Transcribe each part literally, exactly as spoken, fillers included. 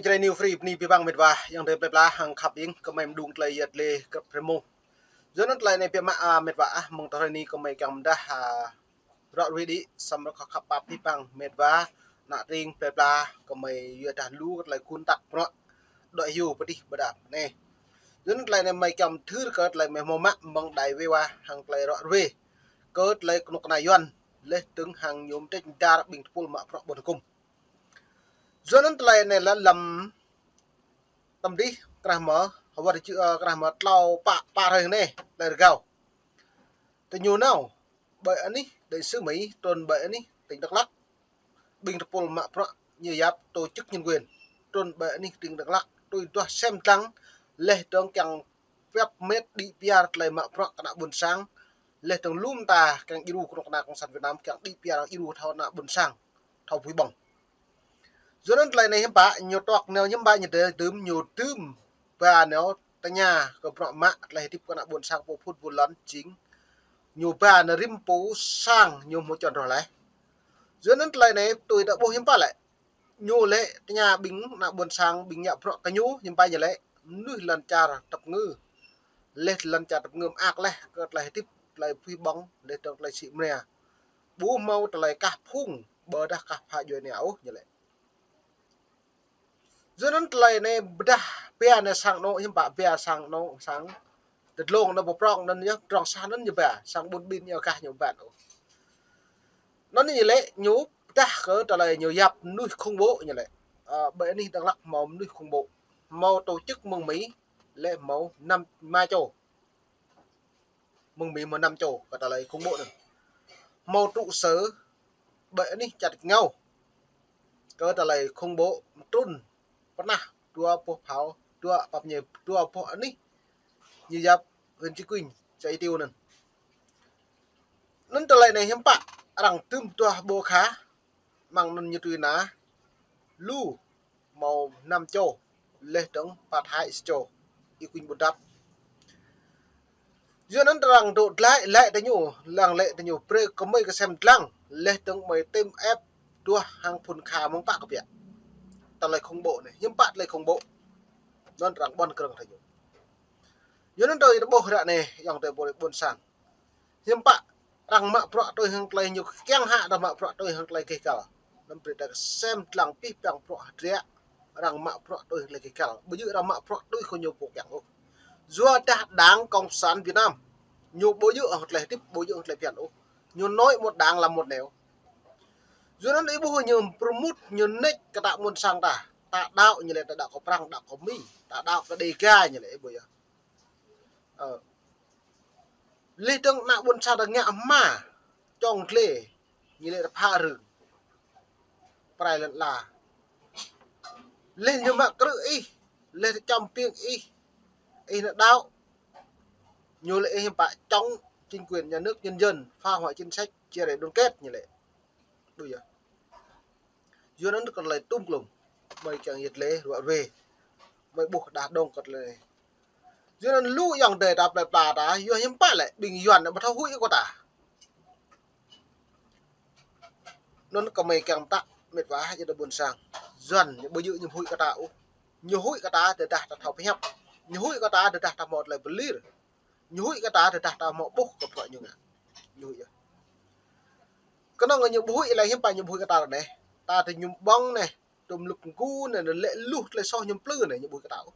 Jrai New Free, bơni abih bang mĕt wa, ayŏng adơi plơi pla hăng khăp ing, kơmơi mơdung tơlơi yơh tơlơi krăp rơmô. Yua anŭn tơlơi anai biă mă, a, mĕt wa ah, mơ̆ng tơlơi anai kơmơi kiăng pơdah, a, ră ruai đĭ, samơ̆ rơkâo khăp pap abih bang mĕt wa, ană tring plơi pla, kơmơi yua dah lu kơ tơlơi kun tăk prăk, dŏ hyu pơtih ƀơdah anai. Yua anŭn tơlơi anai mơi kiăng thâo kơ tơlơi mơi hmâo mă mơ̆ng đài wê wa hăng tơlơi ră ruai kơ tơlơi kơnuk kơna Yuan, laih dơ̆ng hăng ñu mơdrĕč dar ƀing tơpul mă prăk ƀôn hơkŭm. Yua anŭn tơlơi anai lăm tơm dih krah mơ̆, hơwăt či, ơ, krah mơ̆ tlâo pă, pă hrơi anai, tơlơi rơgao. Tơ ñu nao, ƀơi anih, đại sứ Mỹ, trŭn ƀơi anih, tỉnh Đắk Lắk. Ƀing tơpul mă prăk ñu yap tổ chức nhân quyền, trŭn ƀơi anih tỉnh Đắk Lắk, tui duah sem dlăng, laih dơ̆ng kiăng pơhiăp mĕt đĭ piar tơlơi mă prăk kơ ană ƀôn sang, laih dơ̆ng lŏm ta kiăng djru kơnuk kơna cộng sản Việt Nam kiăng đĭ piar djru thâo ană ƀôn sang, thâo pui ƀơ̆ng. Yua anŭn tơlơi anai hiư̆m pă, ñu tŏk nao hiư̆m pă ñu tơdơ̆m, ñu tơdơ̆m ba nao tơña kơ prăk mă tơlơi hơdip kơ ană ƀôn sang pô phŭn pô lŏn jing. Ñu ba nao rĭm pô sang ñu hmâo čon rŏh laih. Yua anŭn tơlơi anai tui ta ƀuh hiư̆m pă lĕ. Ñu lĕ tơña ƀing ană ƀôn sang ƀing ngă prăk kơ ñu hiư̆m pă ñu lĕ mơnuih lŏn čar tơpơngư. Laih lŏn čar tơpơngư mơak laih kơ tơlơi hơdip, tơlơi pui ƀơ̆ng, laih dơ̆ng tơlơi sĭ mơnia. Ƀu hmâo tơlơi kah phung, ƀôdah kah pha djuai ania ôh ñu lĕ. Yua anŭn tơlơi anai pơdah ba nao sang anŏ hiư̆m pă ba sang anŏ sang. Tơdlông anŭn pơprong anŭn yơh, trong sah anŭn ñu ba, sang ƀun ƀin ñu kah ñu ban ôh. Anŭn ñu lĕ ñu pơdah kơ tơlơi ñu yap mơnuih khủng bố ñu lĕ. Ơ, ƀơi anih Đắk Lắk hmâo mơnuih khủng bố. Hmâo tổ chức mơ̆ng Mỹ lĕ hmâo năm ma čô. Mơ̆ng Mỹ hmâo năm čô kơ tơlơi khủng bố anŭn. Hmâo trụ sở ƀơi anih čar Ngao kơ tơlơi khủng bố trŭn pơnah dua boh phao, dua pap ñe, dua boh anih ñu yap huyện Chư Kuin, čar Ê Tiêu anŭn. Anŭn tơlơi anai hiư̆m pă, arăng tơdơ̆m duah ƀô̆ kha, mơ̆ng anŭn ñu tui nao, lu hmâo năm čô, laih dơ̆ng pă thai sa čô, Y Quynh Bun Dap. Yua anŭn arăng dŏ glaĭ, laĭ tơ ñu, lăng laĭ tơ ñu, brơi kơ mơi kơ sem dlăng, laih dơ̆ng mơi tơm ĕp duah hăng phŭn kha mơ̆ng pă kơ biă. Tơlơi khủng bố anai, hiư̆m pă tơlơi khủng bố. Anŭn arăng ƀuăn krơ̆ng tơ ñu. Yua anŭn tơlơi ta ƀuh ră anai, ayŏng adơi pô ƀôn sang. Hiư̆m pă, arăng mă prăk tui hăng tơlơi ñu kiăng hă, arăng mă prăk tui hăng tơlơi keh kăl. Anŭn brơi ta sem dlăng abih bang prăk hơdră, arăng mă prăk tui hăng tơlơi keh kăl. Ƀu djơ̆ arăng mă prăk tui kơ ñu pô kiăng ôh. Yua dah Đảng Cộng sản Việt Nam, ñu ƀu djơ̆ hăng tơlơi hơdip, ƀu djơ̆ hăng tơlơi phiăn ôh. Ñu nói một đảng làm một nẻo. Yua anŭn ih ƀuh ñu pơrmut, ñu nač kơ ta ƀôn sang ta. Ta đaŏ ñu lĕ ta đaŏ kơ Prăng, đaŏ kơ Mi, ta đaŏ kơ Đêga ñu lĕ ih ƀuh yơh. Ơ. Laih dơ̆ng ană ƀôn sang ta ngă hma, čŏng glai, ñu lĕ ta phă rưng. Prai lŏn ala. Laih ñu mă krư̆ ih, laih ta čăm piêng ih, ih nao đaŏ. Ñu lĕ ih hiư̆m pă chống chính quyền nhà nước nhân dân, phá hoại chính sách, chia rẽ đoàn kết ñu lĕ. Ƀu djơ̆. Yua anŭn kơ tơlơi tŭm klŭm. Mơi kiăng yơh tơlơi ră ruai. Mơi ƀuh đah dong kơ tơlơi anai. Yua anŭn lu ayŏng adơi ta plơi pla ta, yua hiư̆m pă lĕ, ƀing Yuan anai ƀu thâo huĭ kơ ta. Anŭn kơ mơi kiăng pơtă, mĕt wa, ayŏng adơi ƀôn sang. Yuan ñu ƀu djơ̆ ñu huĭ kơ ta ôh. Ñu huĭ kơ ta tơdah ta thâo pơhiăp. Ñu huĭ kơ ta tơdah ta hmâo tơlơi pơlir. Ñu huĭ kơ ta tơdah ta hmâo ƀuh kơ prăk ñu ngă. Ñu huĭ yơh. Kơnơ̆ng ñu ƀu huĭ lĕ hiư̆m pă ñu ƀu huĭ kơ ta anai. Ta tơ ñu ƀơ̆ng anai, tơm lŭk mơgu anai, lĕ luh tơlơi soh ñu plư anai, ñu ƀu huĭ kơ ta ôh.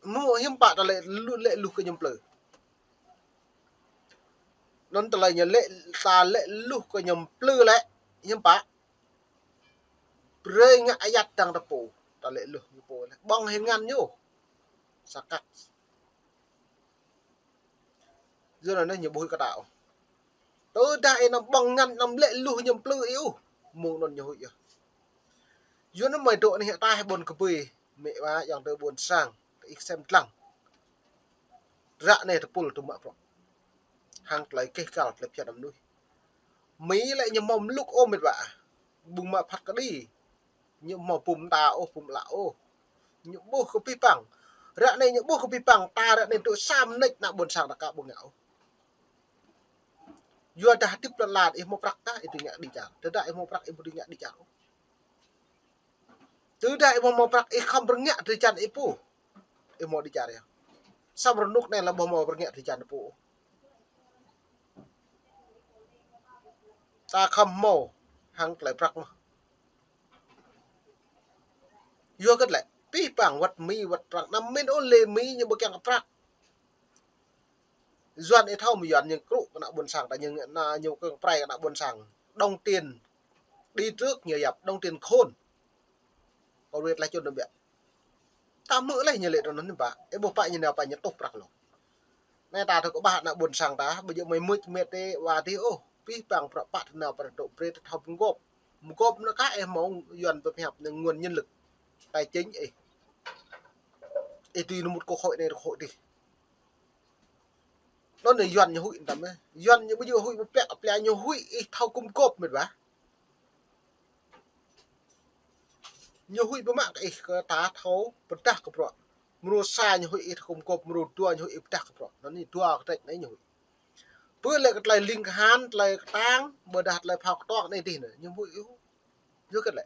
Mơ̆ hiư̆m pă ta lĕ luh, lĕ luh kơ ñu plư. Anŭn tơlơi ñu lĕ, ta lĕ luh kơ ñu plư lĕ, hiư̆m pă. Brơi ngă ayăt dăng ta pô, ta lĕ luh ñu pô lĕ. Ƀơ̆ng hĭ ngăn ñu. Sa kăk. Yua anŭn ñu ƀu huĭ kơ ta ôh. Tơdah ih anăm ƀơ̆ng ngăn anăm lĕ luh ñu plư ih ôh. Mơ̆ng anŭn ñu huĭ yơh. Yua anŭn mơi dŏ anih ataih ƀôn kơbơi. Mĕt wa ayŏng adơi ƀôn sang. Kơ ih sem dlăng. Ră anai tơpul tŭ mă prăk. Hăng tơlơi keh kăl tơlơi phiăn mơnuih. Mi lĕ ñu hmâo mlŭk ôh mĕt wa. Ƀu mă phat kơđi. Ñu hmâo bum ta ôh, bum ală ôh. Ñu ƀuh kơ abih bang. Ră anai ñu ƀuh kơ abih bang. Ta ră anai tŭ sa mơneč ană ƀôn sang ta ka ƀu ngă ôh. Yua dah hơdip lăn ala ih hmâo prăk kah ih dưi ngă đĭ čar. Tơdah ih hmâo prăk ih ƀu dưi ngă đĭ čar ôh. Tơdah ih ƀu hmâo prăk, ih khŏm pơrơngiă drơi jăn ih pô. Ih hmâo dêh čar yơh. Samơ̆ rơnŭk anai lĕ ƀu hmâo pơrơngiă drơi jăn ih pô. Ta khŏm hmâo hăng tơlơi prăk mơ̆n. Yua kơ lĕ, pih pang wơ̆t Mi wơ̆t Prăng, anăm mĭn ôh lĕ Mi ñu ƀu kiăng kơ prăk. Yuan ih thâo mơ̆ Yuan ñu krŭ kơ ană ƀôn sang, ta ñu, ñu kơ̆ng prai kơ ană ƀôn sang. Đồng tiền đi trước, ñu yap đồng tiền khôn. Kâo wơ̆t laih čun nao biă. Ta hmư̆ laih ñu lĕ tui anŭn hiư̆m pă. Ih ƀuh pă ñu nao pă ñu tuh prăk lu. Anai ta thâo kơ ƀah ană ƀôn sang ta, ƀu djơ̆ mơi mưč mĕt ih wa tih ôh. Pih pang prăk pă tơnao prăk dŏ brơi ta thâo pơgop. Pơgop anŭn kah ih hmâo Yuan pơhiăp anŭn nguồn nhân lực. Tài chính ih. Ih tui anŭn mŭt kơ hội anai kơ hội tih. Anŭn anai Yuan ñu huĭ tăm ih. Yuan ñu ƀu djơ̆ huĭ ƀu plĕ, plĕ ñu huĭ ih thâo kŭm gop mĕt wa. Ñu huĭ pơmă kơ ih kơ ta thâo pơdah kơ bruă. Mrô sa ñu huĭ ih thâo kŭm gop, mrô dua ñu huĭ ih pơdah kơ bruă. Anŭn anai dua kơtrĕč anai ñu huĭ. Pơ lĕ kơ tơlơi ling kơhan, tơlơi kơtang, ƀôdah tơlơi phao kơtuang anai tih anai. Ñu huĭ ih. Yua kơ lĕ.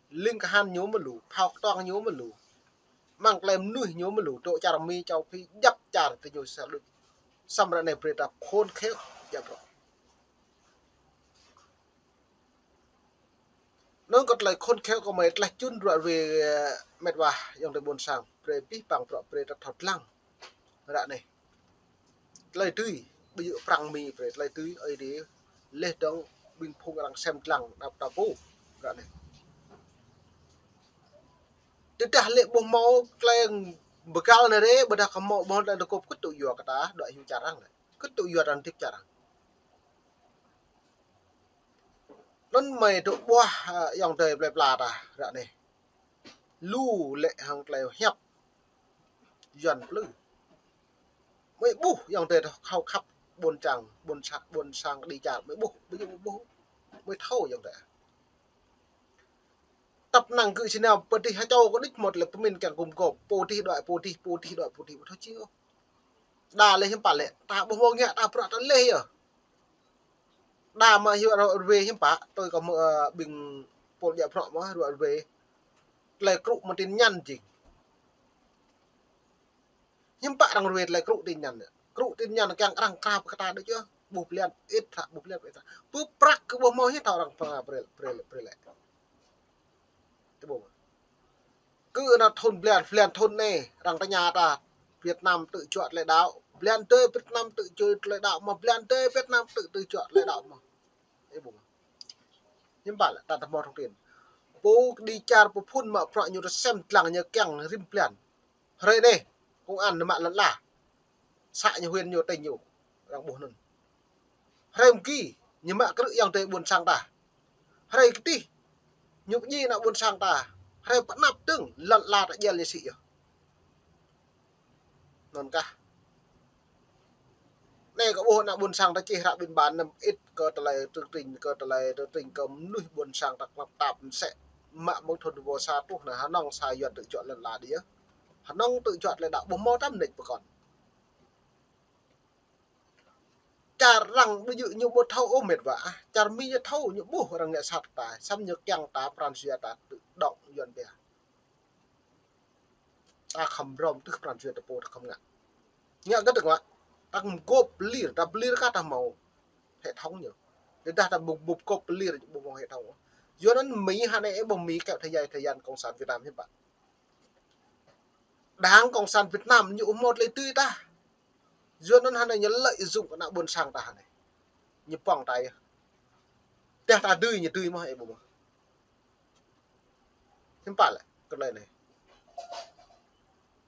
Ling kơhan ñu mơ̆ lu, phao kơtuang ñu mơ̆ lu. Mơ̆ng tơlơi mơnuih ñu mơ̆ lu, dŏ čar Mi čô phi djăp čar tơ ñu sa luč. Samơ̆ ră anai brơi ta khôn khéo, djăp bruă. Anŭn kơ tơlơi khôn khéo kơ mơi tlaih čun ră ruai, ơ, mĕt wa ayŏng adơi ƀôn sang, brơi pih pang bruă brơi ta thâo lăng. Ră anai. Tơlơi tui, ƀu djơ̆ Prăng Mi brơi tơlơi tui, Ơi Adai laih dơ̆ng ƀing phung arăng sem lăng, anăp ta pô. Ră anai. Tơdah lĕ ƀu hmâo tơlơi bơgal anai rê, ƀôdah kơ hmâo ƀu hmâo tơlơi tơgŭp kơt tŭ yua kơ ta, dŏ hyu čar arăng lĕ. Kơt tŭ yua ta hơdip čar arăng. Anŭn mơi dŏ ƀuah, ơ, ayŏng adơi plơi pla ta ră anai. Lu lĕ hăng tơlơi hiăp Yuan plư. Mơi ƀuh ayŏng adơi ta khâo khăp ƀôn sang, ƀôn sa-, ƀôn sang kơđi čar, mơi ƀuh, ƀu djơ̆ mơi ƀuh. Mơi thâo ayŏng adơi. Tăp năng gơ̆ či nao pơ tih ha čô kơ đĭč mơ̆ tơlơi pơmĭn kiăng kŭm gop, pô tih dŏ, pô tih, pô tih dŏ, pô tih, ƀu thâo či ôh. Đa lĕ hiư̆m pă lĕ, ta ƀu hmâo ngă ta bruă ta lĕ yơh. Đa mă hyu ră ruai hiư̆m pă, tui kơ mơ̆, ơ, ƀing pôl djă bruă mơ̆ ră ruai. Tơlơi krŭ mơ̆ng tin nhắn jing. Hiư̆m pă arăng ruai tơlơi krŭ tin nhắn. Krŭ tin nhắn kiăng arăng krao kơ ta đôč yơh. Ƀuh blan ĭt hră, ƀuh blan ĭt hră. Pơ prăk kơ ƀuh hmâo hiư̆m thâo arăng pơnga brơi, brơi, brơi lĕ. Ih ƀuh mơ̆. Kơ anŭn thŭn blan, blan thŭn anai, arăng tơña ta, Việt Nam tự do tơlơi đaŏ. Blan tơi Việt Nam tự do tơlơi đaŏ mơ̆, blan tơi Việt Nam tự, tự do tơlơi đaŏ mơ̆. Ih ƀuh mơ̆. Hiư̆m pă lĕ, ta tơ hmâo thông tin. Pô kơđi čar pơphun mă bruă ñu tơsem lăng ñu kiăng rĭm blan. Hrơi anai, công an ñu mă lŏn ala. Xã ñu huyện ñu tỉnh ñu, arăng ƀuh anŭn. Hrơi mơ̆ng ki, ñu mă krư̆ ayŏng adơi ƀôn sang ta. Hrơi kơtih, ñu pơdjai ană ƀôn sang ta. Hrơi pơanăp dơ̆ng, lŏn ala ta djel ñu sĭ yơh. Anŭn kah. Anai kơ ƀuh ană ƀôn sang ta čih hră biên bản năm ĭt kơ tơlơi tơtring, kơ tơlơi tơtring kơ mơnuih ƀôn sang ta klăp tap mơsĕ. Mă mơ̆ng thŭn dua rơbâo sa truh anai hơnơ̆ng sa Yuan tự do lŏn ala đĭ yơh. Hơnơ̆ng tự do tơlơi đaŏ ƀu hmâo tăm nĕč pơkŏn. Čar arăng ƀu djơ̆ ñu ƀu thâo ôh mĕt wa ah. Čar Mi ñu thâo ñu ƀuh arăng ngă sat ta. Samơ̆ ñu kiăng ta pran jua ta tự động Yuan biă. Ta khŏm hrŏm tưh pran jua ta pô ta khŏm ngă. Ngă kơ tơ̆ng wa. Ta khŏm gop pơlir, ta pơlir kah ta hmâo hệ thống ñu. Tơdah ta ƀu, ƀu gop pơlir ƀu hmâo hệ thống. Yua anŭn Mi hă anai ih ƀuh Mi kéo thời gian, thời gian Cộng sản Việt Nam hiư̆m pă. Đảng Cộng sản Việt Nam ñu ƀu hmâo tơlơi tui ta. Yua anŭn hă anai ñu lợi dụng kơ ană ƀôn sang ta hă anai. Ñu pŏng ta yơh. Tơdah ta dưi ñu dưi mơ̆, ih ƀuh mơ̆. Hiư̆m pă lĕ, kơ tơlơi anai.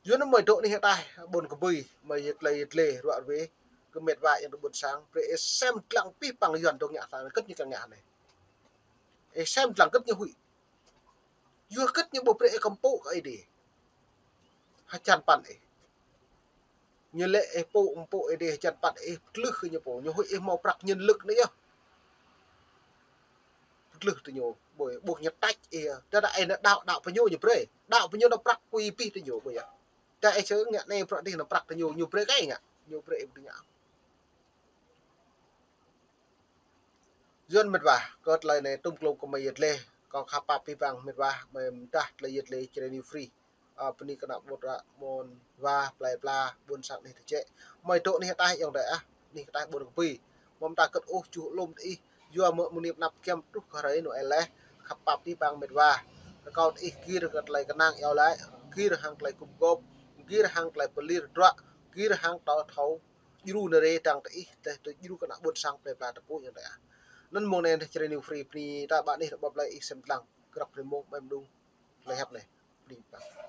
Yua anŭn mơi dŏ anih ataih, ƀôn kơ bưi, mơi yơh tơlơi yơh tơlơi, ră ruai, kơ mĕt wa ayŏng adơi ƀôn sang, brơi ih sem lăng pih pang Yuan dŏ ngă ta, kơt ñu kiăng ngă anai. Ih sem lăng kơt ñu huĭ. Yua kơt ñu ƀu brơi ih kơmpŭ kơ Ơi Adai. Hơjăn păn ih. Ñu lĕ ih pŭ, mpŭ Ơi Adai hơjăn păn ih pơtlưh kơ ñu pô. Ñu huĭ ih hmâo prăk nhân lực anai yơh. Pơtlưh tơ ñu, ƀuh, ƀuh ñu tač ih. Tơdah ih nao đaŏ, đaŏ pơ ñu ñu brơi. Đaŏ pơ ñu nao prăk kui pih tơ ñu, ƀuh yơh. Tơdah ih čơ ngă anai prăk dih nao prăk tơ ñu, ñu brơi kơ ih ngă. Ñu brơi ih ƀu dưi ngă. Yuan mĕt wa, kơ tơlơi anai tŭm klông kơ mơi yơh dleh. Kâo khăp pap abih bang mĕt wa, mơi mdah tơlơi yơh tơlơi Jrai New Free. Ơ, bơni kơ ană ƀôn ră, ƀôn wa, plơi pla, ƀôn sang anih tơčĕ. Mơi dŏ anih ataih ayŏng adơi ah, anih ataih ƀôn kơpi. Mơ̆ mơta kơt ôh juh lŏm tơ ih, yua mơ̆ mơni pơnăp giăm truh kơ hrơi Noel laih, khăp pap abih bang mĕt wa. Rơkâo tơ ih gir kơ tơlơi kơnang iâu laĭ, gir hăng tơlơi gum gôp, gir hăng tơlơi pơlir druă, gir hăng tơlơi thâo djru nơre dăng tơ ih, tơlơi tui djru kơ ană ƀôn sang plơi pla tơpŭ ayŏng adơi ah. Anŭn mơ̆ng anai Jrai New Free bơni ta ƀă anih rơbâo plơi ih sem lăng, grăp rơmông mơi mơđung tơlơi hiăp anai. Bơni abih bang.